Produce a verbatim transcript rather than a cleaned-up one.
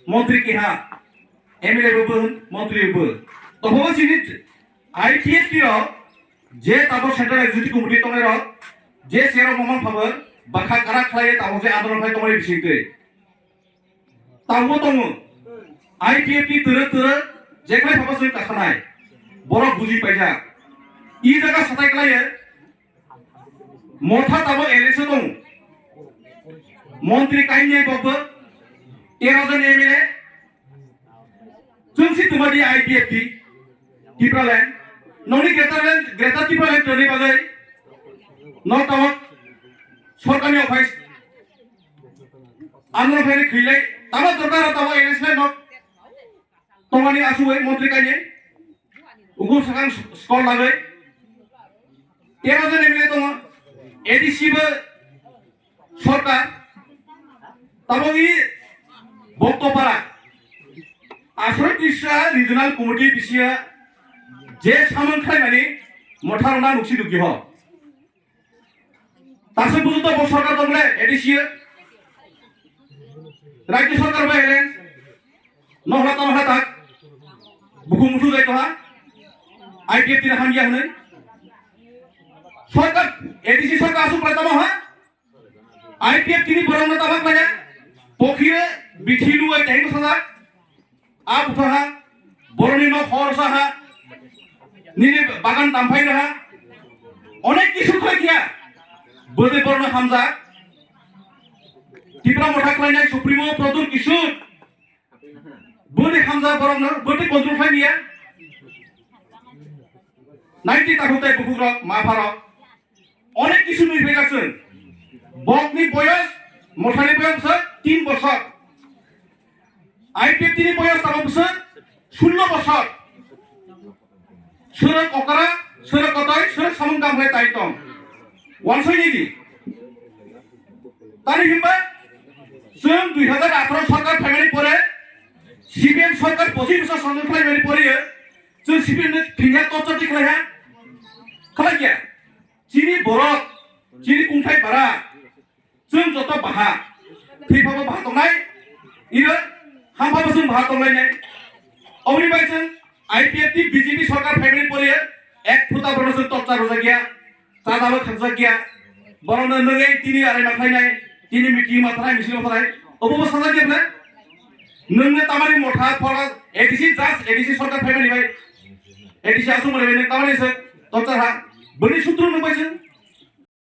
Montri keha, M L A bo bwng, montri bo. Tongbo chini I P F T rok, je tabok Central Executive Committee tongnai rok, je chair rok mamang phabo, bakha karak khlaiwi tabok je andolon khai tongnai bisingtwi. Tabok tongo, I P F T twrwk twrwk, je khlai phabo chwng kasanai, borok buji paijak. I jaga satai khlaiwi, Motha tabok L S O tong. Montri kainai bokbo tero jon M L A. Chwng si tuma di I P F T, Tipraland. Noni Greater Land, Greater Tipraland toni bagwi. Nok tabok sorkarni office. Ano phai khilai. Tabok dorkar tabok L S O nok. Tongani asugwi montri kainai. Ukur sakang skor lagwi. Tero jon M L A tongo. A D C bo sorkar. Tabogni Boktopara. Aswk kisa regional committee bisiya je samung khlaimani motharona nuksi dugi ho. Tase bujo to bo sorkar tong le, A D C o. Rajya sorkar bai helen. Nohla tamo hatak. Buku mutu jai toha. I P F T na hamya hwnwi. Sorkar, A D C sorkar asuk prai tamo ha. I P F T ni borok no tabak manya. Pokhire bithi luwai teng sajak. A bwthaha, boroni nok hor saha, nini bagan tamphai raha, onek kisu khlai kya, bwtwi borno hamjak, Tipra Motha khlainai Supremo Pradyut Kishore, bwtwi hamjak borokno, bwtwi control khlai niya, naiti takhuk tai bukhukrok, ma pharok, Onek kisu nui phaikha chwng. Bokni boyos, mothani boyos bwswk tin bosor. I P F T ni boyos tabok bwswk sullo bosor. Swrwk okra, swrwk kotoi, swrwk samung tang khlai tai tong. Wansoi nini. Tani himba chwng dui hazar atharo sorkar phaimani pore, C P M sorkar pochis bosor sanjak khlaimani pore, chwng C P M ni thwngya torcha twi khlaiha? Khlai kya? Chini borok, chini kungthai bara, chwng joto baha, thwi phabo baha tongnai, iro ham phabo chwng baha tonglainai. Oboni bai chwng I P F T B J P sorkar phaimani pore ek phuta borokno chwng torcha rwjakya, chadabo khakjakya, borokno nwngwi tini arai ma khlainai, tini meeting ma thanai, misil ma thanai, obo bo sajakya bwle? Nwngno tamani motha phoro A D C, just A D C sorkar phaimani bai, A D C aswk manwi bai nwng tamani se torcha ha, bwrwi sutru nwng bai chwng